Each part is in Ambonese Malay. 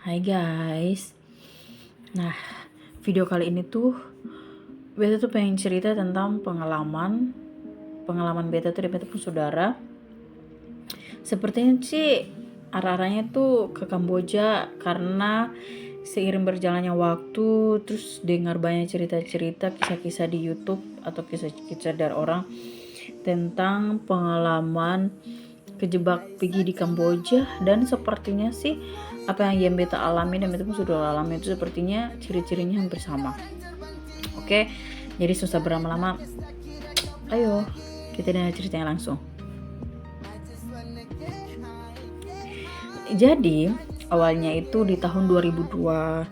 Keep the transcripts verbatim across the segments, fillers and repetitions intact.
Hai guys. Nah, video kali ini tuh beta tuh pengen cerita tentang pengalaman, pengalaman beta tuh deng beta pung saudara. Sepertinya sih arah-arahnya tuh ke Kamboja karena seiring berjalannya waktu, terus dengar banyak cerita-cerita, kisah-kisah di YouTube atau kisah-kisah dari orang tentang pengalaman kejebak pigi di Kamboja, dan sepertinya sih apa yang, yang beta alami dan beta pun sudah alami itu sepertinya ciri-cirinya hampir sama. Oke, jadi susah berlama-lama. Ayo, kita dengar ceritanya langsung. Jadi, awalnya itu di tahun dua ribu dua,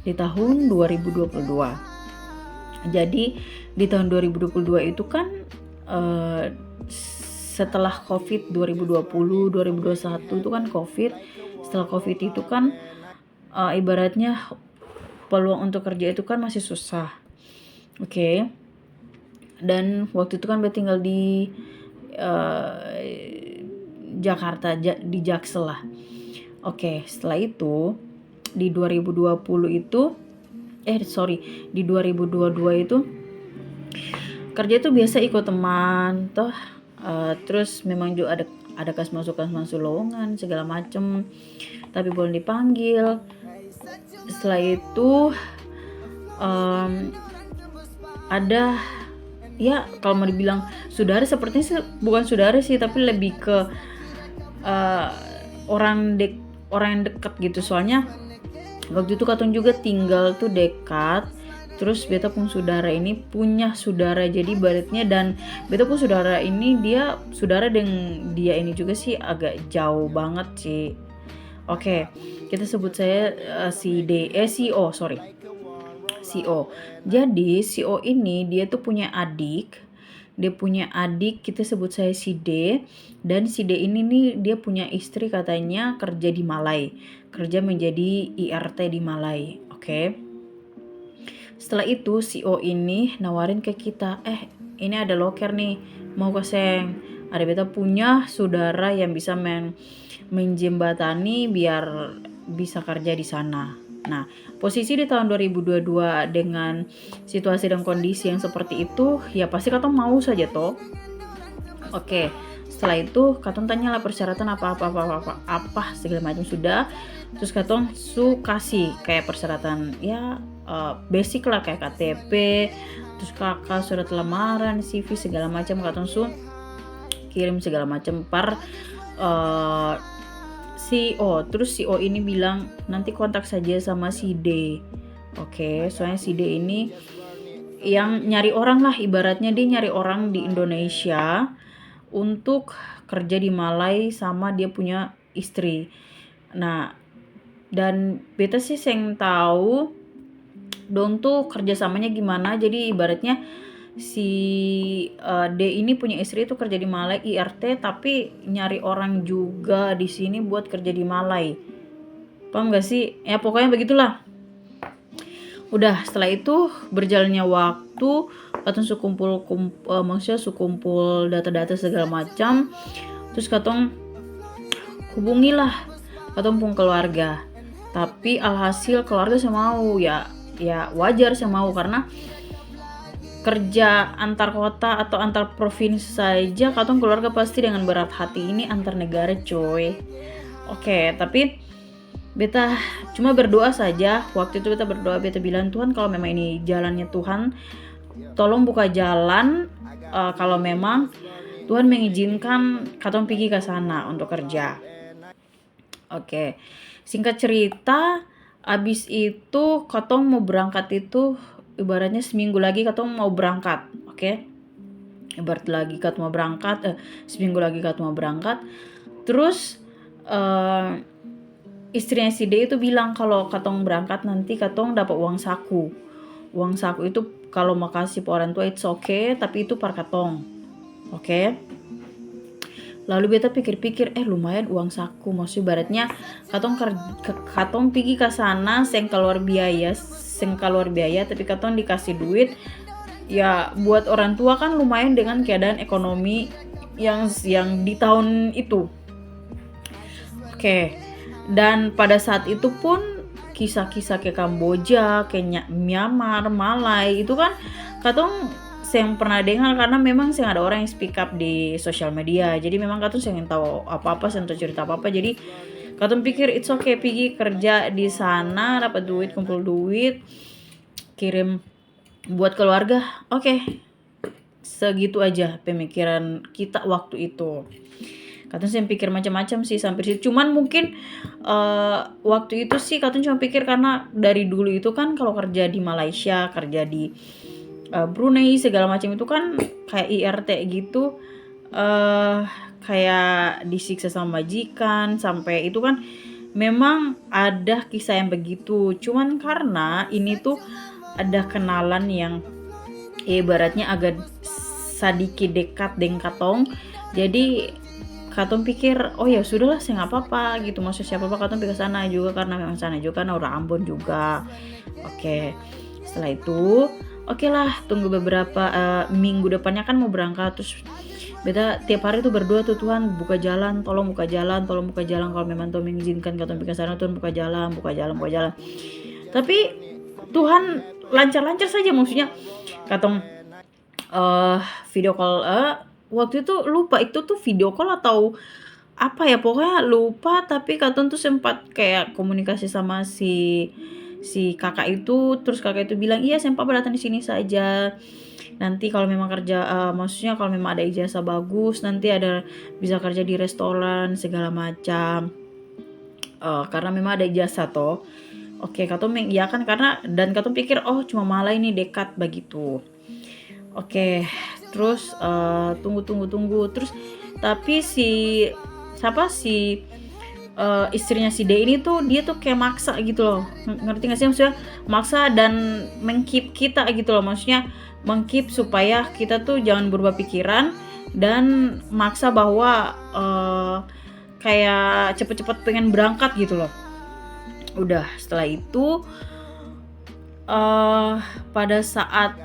di tahun dua ribu dua puluh dua. Jadi, di tahun dua ribu dua puluh dua itu kan, eh, setelah covid dua ribu dua puluh, dua ribu dua puluh satu itu kan covid. Setelah covid itu kan, eh, ibaratnya peluang untuk kerja itu kan masih susah. Oke. Dan waktu itu kan beta tinggal di, eh, Jakarta, Ja-, di Jaksel lah. Oke, setelah itu, di dua ribu dua puluh itu, eh, sorry, di dua ribu dua dua itu, kerja itu biasa iko teman, toh. Eh, terus memang juga ada, ada kas masuk, kas masuk lowongan, segala macem, tapi belum dipanggil. Setelah itu, em, ada, ya, kalau mau dibilang saudara, sepertinya sih bukan saudara sih, tapi lebih ke, eh, orang dek-, orang yang dekat gitu. Soalnya waktu itu katong juga tinggal tuh dekat. Terus beta pung saudara ini punya saudara, jadi ibaratnya, dan beta pung saudara ini dia saudara deng dia ini juga sih agak jauh banget sih. Oke, kita sebut saya, eh, si D, eh, si O, sorry. Si O. Jadi, si O ini dia tuh punya adik. Dia punya adik, kita sebut saya si D. Dan si D ini nih, dia punya istri katanya kerja di Malai. Kerja menjadi I R T di Malai, oke. Setelah itu, si O ini nawarin ke kita, "Eh, ini ada loker nih, mau ka seng? Ada beta punya saudara yang bisa men-, menjembatani biar bisa karja di sana." Nah, posisi di tahun dua ribu dua dua dengan situasi dan kondisi yang seperti itu, ya pasti katong mau saja to. Oke, setelah itu katong tanyalah persyaratan apa, apa, apa, apa, apa, apa, segala macam sudah. Terus katong su kasih kayak persyaratan, ya, eh, basic lah, kayak K T P, terus K K, surat lamaran, C V, segala macam katong su kirim segala macam par, eh, si O. Terus si O ini bilang, "Nanti kontak saja sama si D." Oke, soalnya si D ini yang nyari orang lah, ibaratnya dia nyari orang di Indonesia untuk kerja di Malai sama dia punya istri. Nah, dan beta sih seng tau dong tuh kerjasamanya gimana. Jadi ibaratnya si, eh, D ini punya istri itu kerja di Malai, I R T, tapi nyari orang juga di sini buat kerja di Malai. Paham gak sih? Ya, pokoknya begitulah. Udah, setelah itu, berjalannya waktu, katong su kumpul, kum-, eh, maksudnya su kumpul data-data segala macam. Terus katong hubungilah katong pung keluarga. Tapi alhasil keluarga seng mau, ya, ya wajar seng mau, karena kerja antar kota atau antar provinsi saja katong keluarga pasti dengan berat hati, ini antar negara, coy. Oke, tapi beta cuma berdoa saja. Waktu itu beta berdoa, beta bilang, "Tuhan, kalau memang ini jalannya Tuhan, tolong buka jalan, eh, kalau memang Tuhan mengizinkan katong pigi ka sana untuk kerja." Oke, singkat cerita, abis itu katong mo berangkat itu, ibaratnya seminggu lagi katong mau berangkat, oke? Ibarat lagi katong mau berangkat, eh, seminggu lagi katong mau berangkat. Terus, eh, istrinya si D itu bilang, "Kalau katong berangkat, nanti katong dapa uang saku. Uang saku itu kalau mau kasih pa orang tua, it's okay, tapi itu par katong." Oke. Lalu beta pikir-pikir, "Eh, lumayan uang saku." Maksud ibaratnya, katong ker-, ke-, katong pigi ka sana, seng kaluar biaya, seng kaluar biaya, tapi katong dikasih duit. Ya, buat orang tua kan lumayan dengan keadaan ekonomi yang, yang di tahun itu. Oke, dan pada saat itu pun, kisah-kisah ke Kamboja, ke Nya-, Myanmar, Malai, itu kan katong seng pernah dengar karna memang seng ada orang yang speak up di sosial media. Jadi memang katong seng tau apa-apa, seng tau cerita apa-apa. Jadi katong pikir, "It's okay, pigi kerja di sana, dapat duit, kumpul duit, kirim buat keluarga." Oke. Segitu aja pemikiran kita waktu itu. Katong seng pikir macam-macam sih sampe situ. Cuman mungkin, eh, waktu itu sih katong cuma pikir karna dari dulu itu kan kalo kerja di Malaysia, kerja di, eh, Brunei, segala macam itu kan kayak I R T gitu, eh, kayak disiksa sama majikan, sampe itu kan memang ada kisah yang begitu. Cuman karna ini tuh ada kenalan yang ibaratnya agak sadiki dekat deng katong. Jadi katong pikir, "Oh ya sudahlah, seng apa-apa," gitu. Maksudnya siapa apa katong pi kasana juga karna memang sana juga, karna orang Ambon juga. Oke, setelah itu, oke lah, tunggu beberapa, eh, minggu depannya kan mau berangkat. Terus beta tiap hari tuh berdoa tuh, "Tuhan, buka jalan, tolong buka jalan, tolong buka jalan. Kalau memang Tuhan mengizinkan katong pi kasana, Tuhan buka jalan, buka jalan, buka jalan." Tapi Tuhan lancar-lancar saja, maksudnya katong, eh, video call, eh, waktu itu lupa itu tuh video call atau apa ya, pokoknya lupa, tapi katong tuh sempat kayak komunikasi sama si, si kakak itu, terus kakak itu bilang, "Iya, seng papa, datang di sini saja. Nanti kalau memang kerja, eh, maksudnya kalau memang ada ijazah bagus, nanti ada bisa kerja di restoran, segala macam." Eh, karena memang ada ijazah toh. Oke, katong mengiyakan karena, dan katong pikir, "Oh, cuma Malai nih, dekat," bagitu. Oke, terus, eh, tunggu, tunggu, tunggu, terus tapi si, siapa, si, eh, istrinya si D ini tuh, dia tuh kayak maksa gitu loh. Ng-, ngerti gak sih maksudnya? Maksa dan meng-keep kita gitu loh. Maksudnya meng-keep supaya kita tuh jangan berubah pikiran dan maksa bahwa, eh, kayak cepet-cepet pengen berangkat gitu loh. Udah, setelah itu, eh, pada saat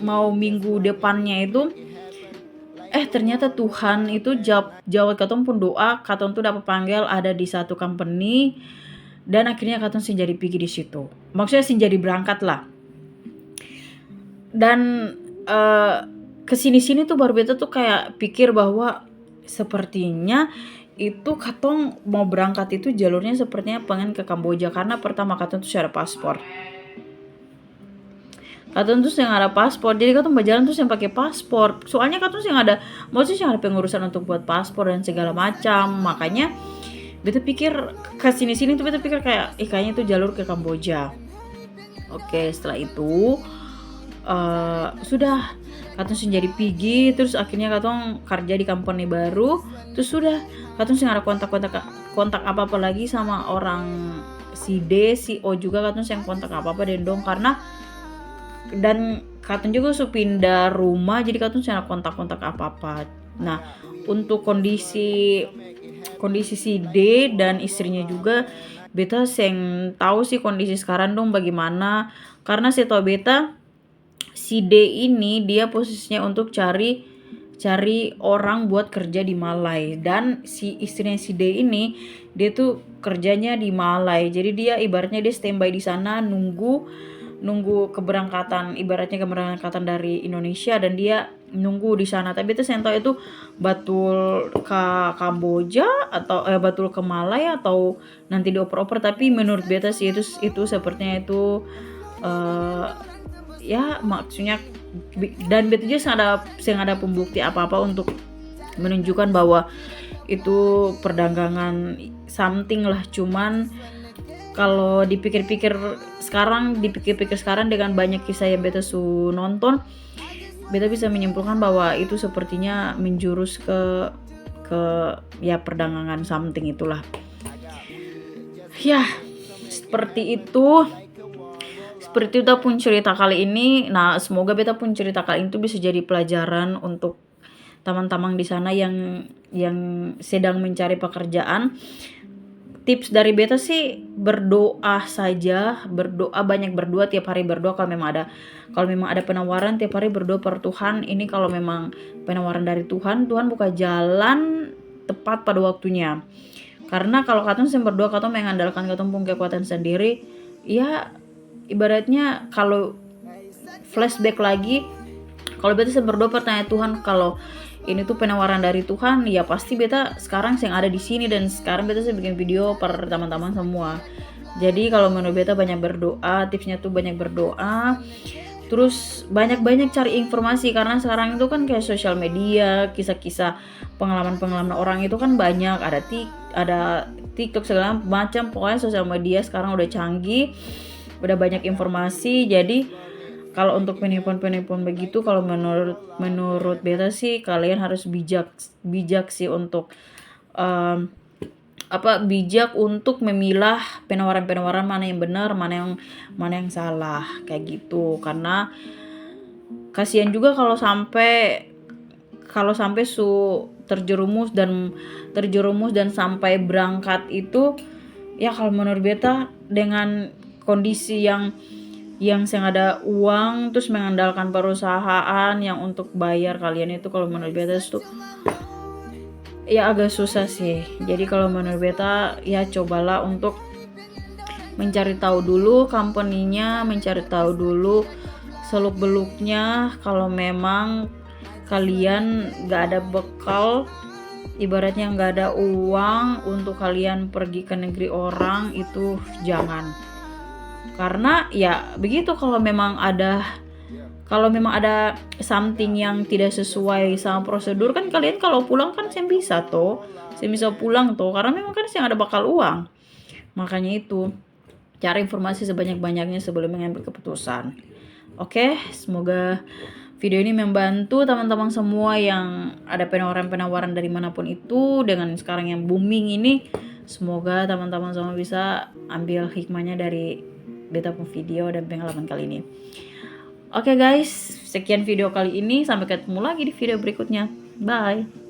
mau minggu depannya itu, eh, ternyata Tuhan itu jawab, jawab katong pung doa, katong tuh dapa panggel ada di satu company, dan akhirnya katong seng jadi pigi di situ. Maksudnya seng jadi berangkat lah. Dan, eh, kesini-sini tuh baru beta tuh kayak pikir bahwa sepertinya itu katong mau berangkat itu jalurnya sepertinya pengen ke Kamboja, karena pertama katong tuh seng ada paspor. Katong tuh seng ada paspor, jadi katong bajalan tuh seng pake paspor. Soalnya katong seng ada, maksudnya seng ada pengurusan untuk buat paspor dan segala macam. Makanya beta pikir, kesini-sini tuh beta pikir kayak, "Ih, kayaknya itu jalur ke Kamboja." Oke, setelah itu, eh, sudah, katong seng jadi pigi, terus akhirnya katong karja di company baru, terus sudah, katong seng ada kontak-kontak, kontak apa-apa lagi sama orang si D, si O juga katong seng kontak apa-apa deng dong, karena, dan katong juga su pinda rumah, jadi katong seng ada kontak-kontak apa-apa. Nah, untuk kondisi, kondisi si D dan istrinya juga, beta seng tau sih kondisi skarang dong bagimana, karna setau beta, si D ini dia posisinya untuk cari, cari orang buat kerja di Malai, dan si istrinya si D ini, dia tuh kerjanya di Malai, jadi dia ibaratnya dia standby di sana nunggu, nunggu keberangkatan, ibaratnya keberangkatan dari Indonesia, dan dia nunggu di sana. Tapi beta seng tau itu batul ka Kamboja atau, eh, batul ke Malai atau nanti dioper-oper. Tapi menurut beta sih itu, itu sepertinya itu, eh, ya, maksudnya bi-, dan beta juga seng ada, seng ada pembukti apa-apa untuk menunjukkan bahwa itu perdagangan something lah. Cuman kalo dipikir-pikir skarang, dipikir-pikir skarang dengan banyak kisah yang beta su nonton, beta bisa menyimpulkan bahwa itu sepertinya menjurus ke, ke, ya, perdagangan something itulah. Ya, seperti itu. Seperti itu beta pung cerita kali ini. Nah, semoga beta pung cerita kali ini tuh bisa jadi pelajaran untuk tamang-tamang di sana yang, yang sedang mencari pekerjaan. Tips dari beta sih, berdoa saja, berdoa, banyak berdoa, tiap hari berdoa. Kalau memang ada, kalau memang ada penawaran, tiap hari berdoa per Tuhan. Ini kalau memang penawaran dari Tuhan, Tuhan buka jalan tepat pada waktunya. Karena kalau katong seng berdoa, katong mengandalkan katong pung kekuatan sendiri, ya, ibaratnya kalo flashback lagi, kalo beta seng berdoa par tanya Tuhan kalo ini tuh penawaran dari Tuhan, ya pasti beta skarang seng ada di sini dan skarang beta seng biking video par tamang-tamang samua. Jadi kalo menurut beta banyak berdoa, tipsnya tuh banyak berdoa, trus banyak-banyak cari informasi karna skarang itu kan kaya sosial media, kisah-kisah pengalaman-pengalaman orang itu kan banyak, ada tik-, ada TikTok segala macam, pokoknya sosial media sekarang udah canggih, udah banyak informasi. Jadi kalau untuk penipuan-penipuan begitu, kalau menurut, menurut beta sih kalian harus bijak, bijak sih untuk, em, apa, bijak untuk memilah penawaran-penawaran mana yang benar, mana yang, mana yang salah, kayak gitu. Karena kasihan juga kalau sampai, kalau sampai su terjerumus dan, terjerumus dan sampai berangkat itu, ya, kalau menurut beta, dengan kondisi yang, yang seng ada uang, terus mengandalkan perusahaan yang untuk bayar kalian itu, kalau menurut beta itu, ya, agak susah sih. Jadi kalau menurut beta, ya, cobalah untuk mencari tahu dulu company-nya, mencari tahu dulu seluk-beluknya. Kalau memang kalian gak ada bekal, ibaratnya gak ada uang untuk kalian pergi ke negeri orang, itu jangan. Karena ya begitu, kalau memang ada, kalau memang ada something yang tidak sesuai sama prosedur, kan kalian kalau pulang kan seng bisa to, seng bisa pulang to, karena memang kan seng ada bakal uang. Makanya itu, cari informasi sebanyak-banyaknya sebelum mengambil keputusan. Oke, semoga video ini membantu teman-teman semua yang ada penawaran-penawaran dari manapun itu, dengan sekarang yang booming ini. Semoga teman-teman semua bisa ambil hikmahnya dari beta pung video dan pengalaman kali ini. Oke guys, sekian video kali ini. Sampai ketemu lagi di video berikutnya. Bye.